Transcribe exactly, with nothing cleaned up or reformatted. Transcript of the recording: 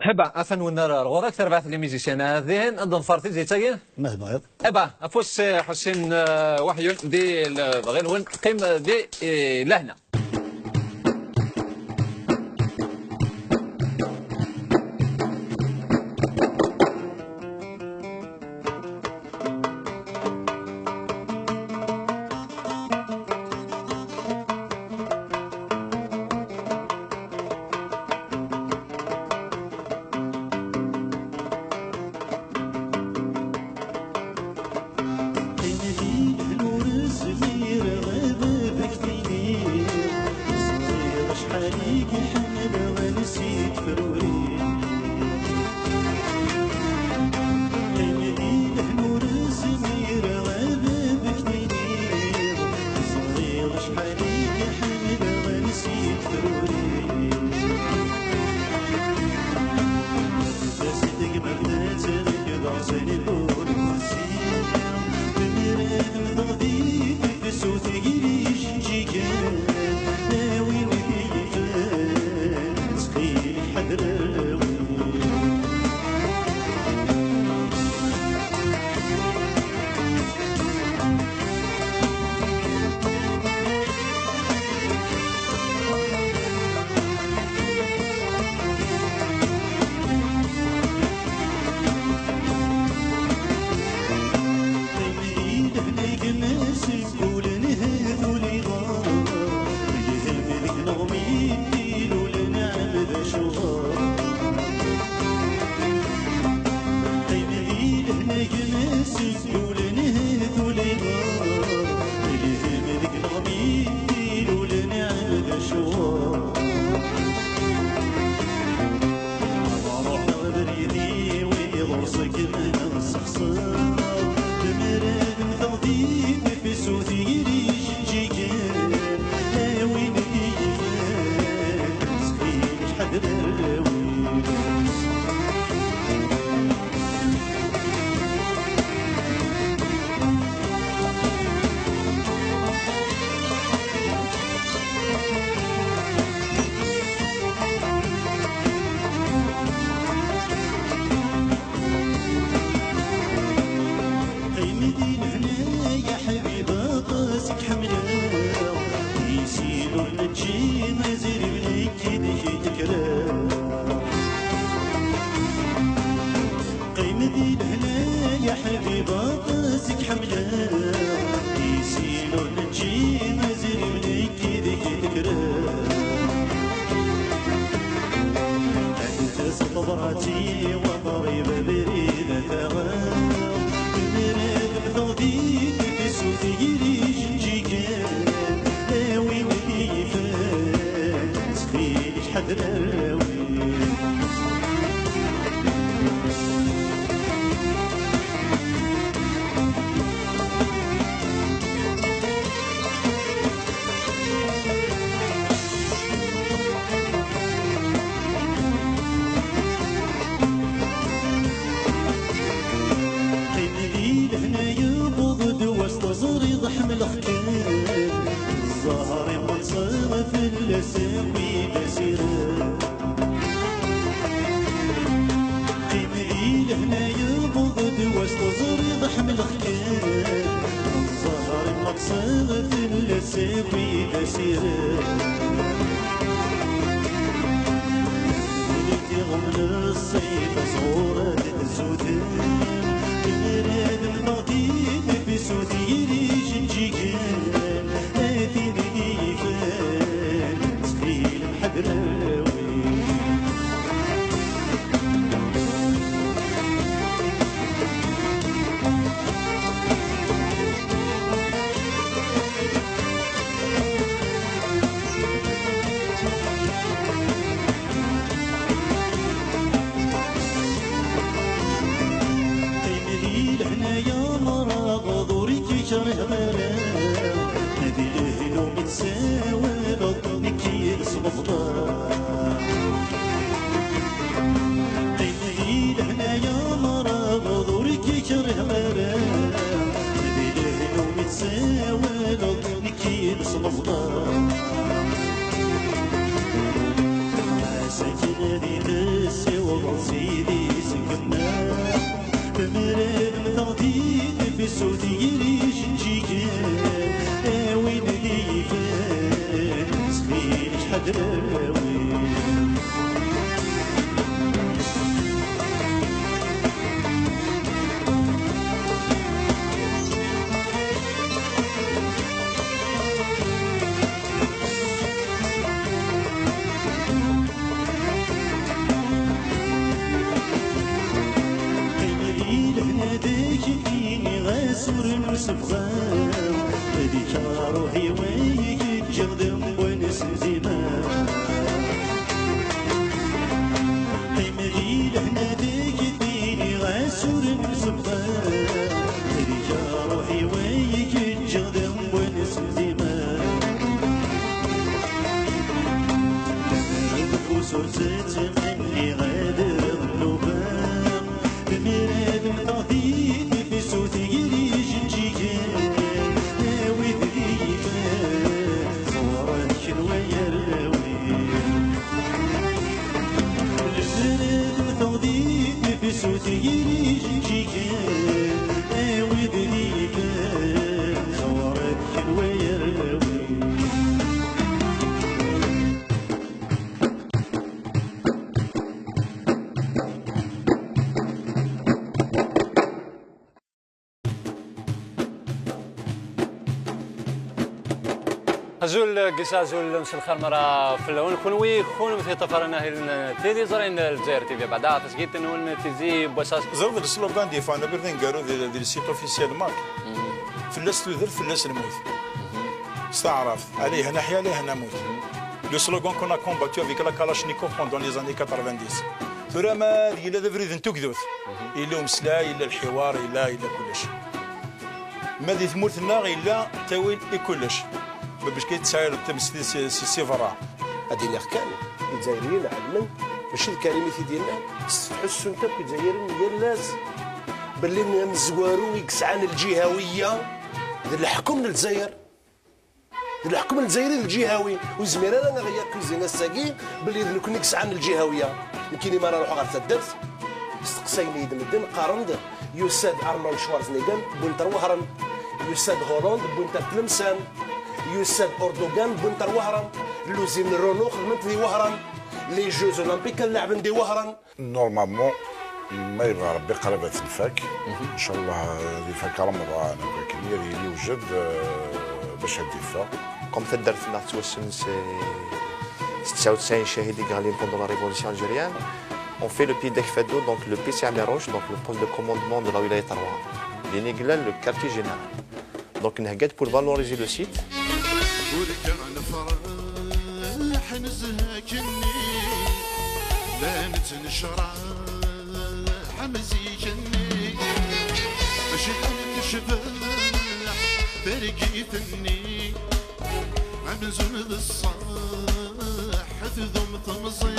Heba, atan wennar ar ɣur-k, terbaɛt n les musiciens. Dihin, ad nḍfer tizit-agi? Ma tebɣiḍ. Heba, afus, eh, Ḥusin, eh, Waḥyun, di lebɣi-nwen, qqim di, eh, lehna. Qqim di lehna ur zmireɣ ad ak-t-iniɣ. Ẓriɣ acḥal i k-ḥemmleɣ ansi tefrurin. Qqim di lehna ur zmireɣ ad ak-t-iniɣ. Ẓriɣ acḥal i k-ḥemmleɣ ansi tefrurin. Tafat deg merdat, deg iḍarsen ikursiyen. Tmira tmteɣ di tefsut, yili ijeǧǧigen. Awi wid i yifan, ttxil-k, ḥader awi. Qqim di lehna gma seg ul n tuliḍa, lhem deg lɣmi ilulen iɛmed acuɣer. Ad ruḥeɣ abrid-iw iḍ ur ṣeggmen ad sexṣer, lemmer ad mmteɣ di tefsut yili ijeǧǧigen, a win d-yifan, ttxil-k ḥader awi. Qqim di lehna ya ḥbib, aṭas i k-ḥemmleɣ. Di sin ur neǧǧi azrib, nekk deg-k i d-kkreɣ. Qqim di lehna ya ḥbib, aṭas i k-ḥemmleɣ. Di sin ur neǧǧi azrib, nekk deg-k i d-kkreɣ. Ad d-tas tebrat-iw, a ṭṭrib abrid ad t-aɣeɣ. Lemmer ad mmteɣ di tefsut yili ijeǧǧigen, a win d-yifan, ttxil-k ḥader awi. Qqim di lehna yewweḍ-d wass teẓriḍ ḥemmleɣ-kem. Zzher imeṭṭseɣ fell-as akk i d asirem. Qqim di lehna yewweḍ-d wass teẓriḍ ḥemmleɣ-kem. Zzher imeṭṭseɣ fell-as akk i d asirem. Wid iɣumm neṣṣif asɣur ad t-zuden. Lemmer ad mmteɣ di tefsut yili ijeǧǧigen, a tin i d-yifan, ttxil Sut yir ijeǧǧigen, a win d-yefkan, ttxil-k ḥader awal. Qqim di lehna deg-i, ɣas ur nusebɣa, d kra ruḥ-iw ay k-ǧǧeɣ d amwan s dima. Qqim di lehna deg-i, ɣas ur nusebɣa, d kra ruḥ-iw ay k-ǧǧeɣ d amwan s dima. Deg ufus ur tt-ttmenniɣ ad rnuba. Tmira d mteɣtit ifisut yir ijeǧǧigen, awid d iman ẓewren kenwa arraw-iw. Tmira d mteɣtit ifisut yir ijeǧǧigen, awid d iman ẓewren kenwa arraw-iw. Azul, gis azul, mselxir mara fell-awen. Kunwi, kunemti ṭafaran ahil n Tiliẓri n Lezzayer T V. Beɛda tasgilt-nwen tizi n wass-a. Ẓer d le slogan défendu abrid aneggaru di, di le site officiel Marc. Fell-as tudert, fell-as lmut. S taɛrabt, عليه نحيا، عليه نموت. Le slogan qu'on a combattu avec la Kalachnikov pendant les années quatre-vingt-dix. Tura ma yella d abrid n tugdut, yella umeslay, yella lḥiwar, yella, yella kullec. Ma di tmurt-nneɣ yella ttawil i kullec. Babec kay tesɛiḍ tamestit si, si, si berra. Ad iniɣ kan, Izzayriyen ɛelmen, mačči d Karim i t-id-yennan, ttḥussun akk Izzayriyen yal ass belli amezwaru i yesɛan lǧihawiya d leḥkem n Lezzayer. D leḥkem n Lezzayer i d lǧihawi. Ur yezmir ara ad aɣ-yakuzi ass-agi belli d nekkni i yesɛan lǧihawiya. Nekkini mi ara ruḥeɣ ɣer taddart, steqsayen-iyi-d medden, qqaren-d, yusa-d Arnold Schwarzenegger, wwin-t ar Wehran. Yusa-d Hollande, wwin-t ar Tlemsan. Yusa-d Erdogan, wwin-t ar Wehran. L'usine Renault xedmen-t di Wehran. Les Jeux Olympiques ad leɛben di Wehran. Normalement, ma yebɣa Rebbi, qrib ad tenfak. Ncallah, ad ifak Remḍan, ad yili yewjed, euh, bac ad d-iffeɣ. Comme taddart-nneɣ tettwassen s, s tesɛa u tesɛin ccahid i yeɣlin pendant la révolution algérienne, on fait le P d'Akfado, donc le P c'est Amirouche, donc le poste de commandement de la wilaya trois. Din i yella le quartier général. Donc, nhegga-d pour valoriser le site. Ur kra nefreḥ nezzeh akkenni, la nettnecraḥ am zik-nni. Acḥal tecbeḥ targit-nni, amzun d ṣṣeḥ tdum temẓi.